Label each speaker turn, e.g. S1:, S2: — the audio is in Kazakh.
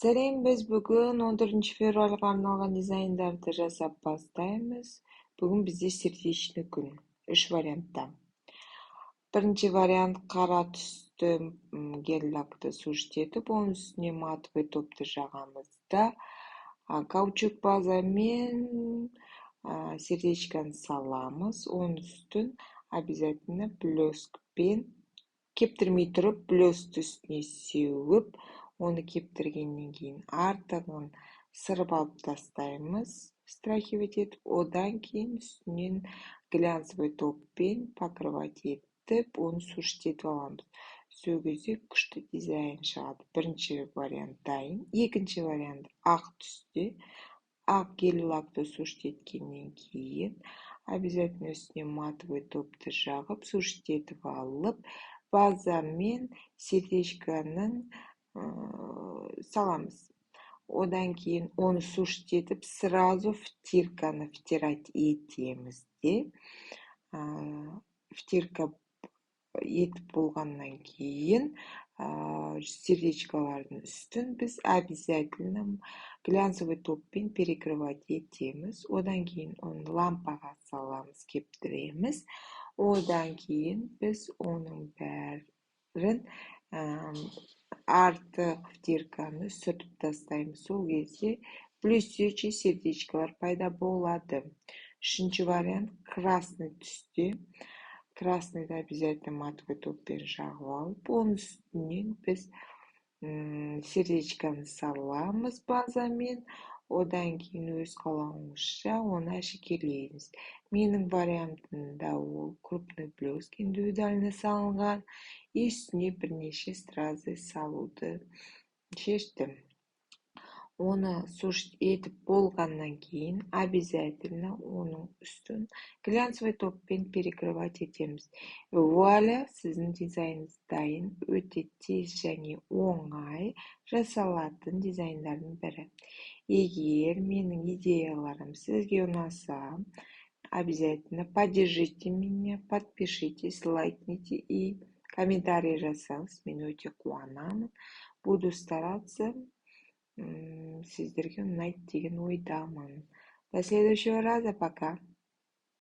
S1: Сәлем! Біз бүгін 14 февральға арналған дизайндарды жасап бастаймыз. Бүгін бізде сердечный күн. Үш вариантта. Бірінші вариант: қара түсті гель лакты сушить етіп, оның үстіне матовый топты жағамыз да, каучук базамен сердечканы саламыз. Оның үстін обязательно блескпен кептірмей тұрып, блескті үстіне сеуіп, оны кептіргеннен кейін артығын сырып алып тастаймыз, стряхивать етіп. Одан кейін үстінен глянцевый топпен покрывать етіп, оны сушить етіп аламыз. Сол кезде күшті дизайн шығады. Бірінші вариант дайын. Екінші вариант: ақ түсте ақ гель лакты сушить еткеннен кейін обязательно үстіне матовый топты жағып, сушить етіп алып, базамен сердечканың саламыз. Одан кейін оны сушить етіп, сразу втирканы втирать етеміз де, втирка етіп болғаннан кейін сердечкалардың үстін біз обязательно глянцевый топпен перекрывать етеміз. Одан кейін оны лампаға саламыз, кептіреміз. Одан кейін біз оның бәрін, артық втирканы сүртіп тастаймыз. Сол кезде блестящий сердечкалар пайда болады. Үшінші вариант: красный түсте. Красныйды обязательно матовый топпен жағып алып, оның үстінен біз сердечканы саламыз базамен. Одан кейін өз қалауыңызша оны әшекейлейміз. Менің вариантымда ол крупный блеск индивидуально салынған и үстіне бірнеше стразы салуды шештім. Оны сушить етіп болғаннан кейін обязательно оның үстін глянцевый топпен перекрывать етеміз. Вуаля, сіздің дизайныңыз дайын! Өте тез және оңай жасалатын дизайндардың бірі. Егер менің идеяларым сізге ұнаса, обязательно поддержите меня, подпишитесь, лайкните и комментарий жазсаңыз, мен өте қуанамын. Буду стараться, сіздерге ұнайды деген ойдамын. До следующего раза, пока!